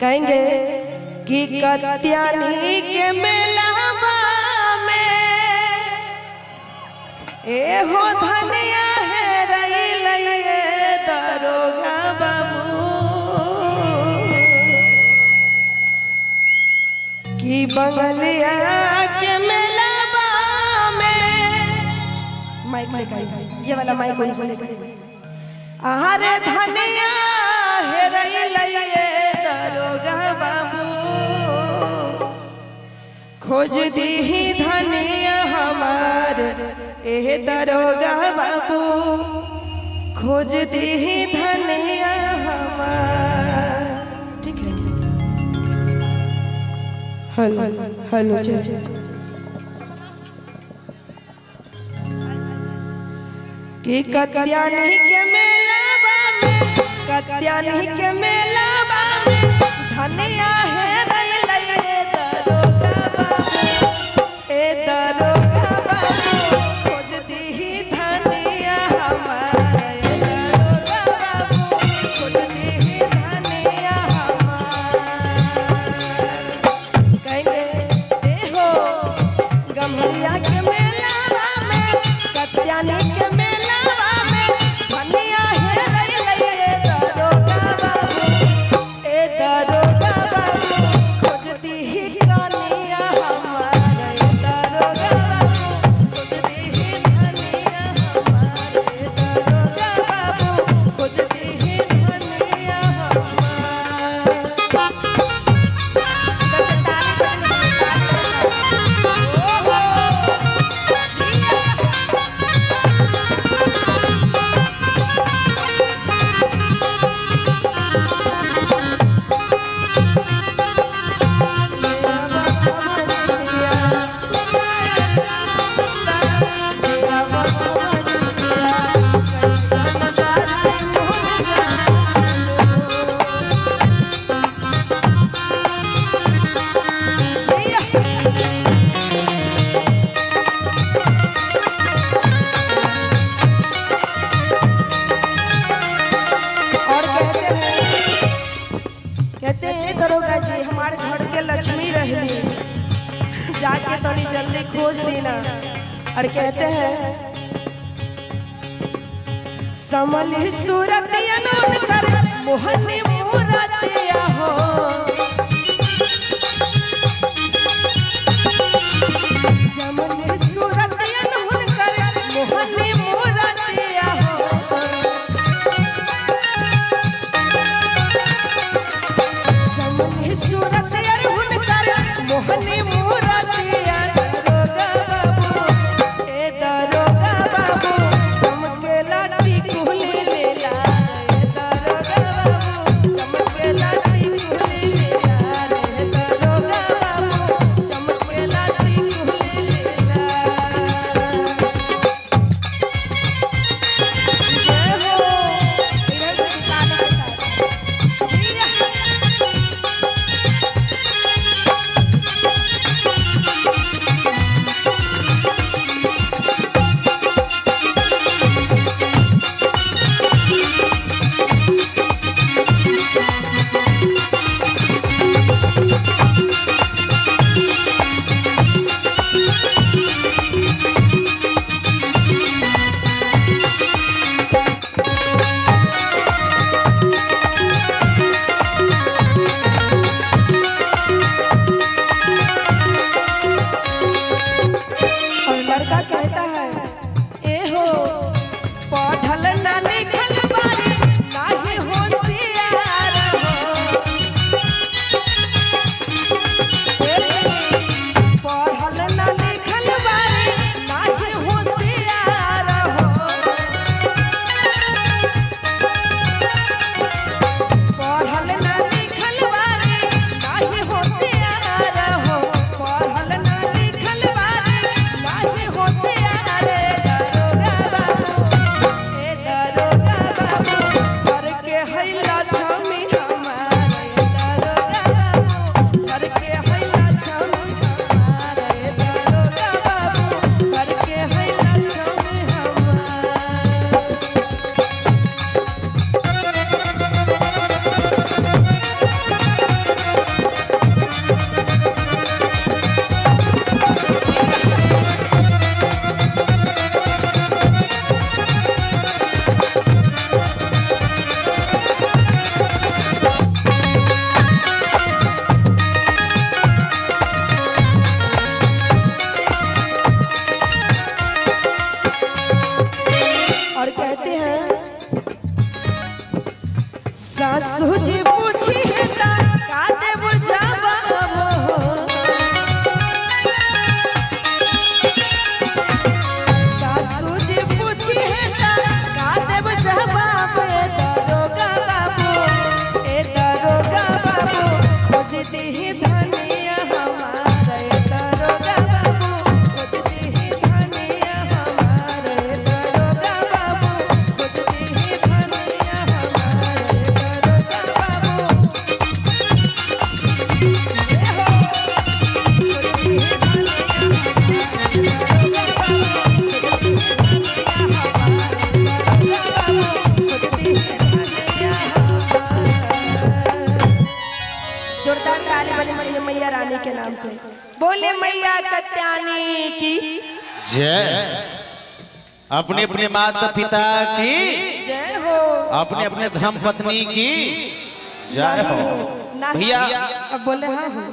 कहेंगे कि कत्यानी के मेलावा में ए हो धनिया है रही लइए दरोगा बाबू कि बंगलिया के मेलावा में माइक लेकर आई, ये वाला माइक उनको लेकर आई। आरे धनिया है रही लइए दरोगा बाबू खोज दीही धनिया हमार एह दरोगा बाबू खोज दीही धनिया हमार। ठीक है। हेलो हेलो जय कि कत्यानी के मेलावा में कत्यानी के मेलावा में धनिया है रही लइए दरोगा बाबू ए दरोगा बाबू खोज दीही धनिया हमार ए दरोगा बाबू खोज दीही धनिया हमार। कहेंगे ए हो गम्हरिया के मेलावा में कत्यानी के मेलावा में धनिया है रही लइए दरोगा बाबू ए दरोगा बाबू खोज दीही धनिया हमार ए दरोगा बाबू खोज दीही धनिया हमार ए दरोगा बाबू खोज दीही धनिया हमार। और कहते हैं दरोगा जी हमारे घर के लक्ष्मी रहली जाके तनी जल्दी खोज देना। और कहते हैं समल सूरतिया कर मोहनी मूरतिया हो समल सूरतिया कर मोहनी मूरतिया हो समनि सूरत यार हुनकर मोहनी मूरतिया दरोगा बाबू ए दरोगा बाबू चमकेला टिकुली लेला ए दरोगा बाबू सासू जी पूछी है ता का देव जवाब हो। सासू जी पूछी है ता का देव जवाब, ए दरोगा बाबू, ए दरोगा बाबू खोज दीही धनिया हमार, ए दरोगा बाबू खोज दीही धनिया हमार, ए दरोगा बाबू खोज दीही धनिया हमार, ए दरोगा बाबू ए हो खोज दीही धनिया जोरदार ताली बजनी चाहिए मैया रानी के नाम पे। बोले मैया कत्यानी की जय। अपने अपने माता पिता की जय हो। अपने अपने धर्म पत्नी की जय हो। ना भैया अब बोले हाँ हो।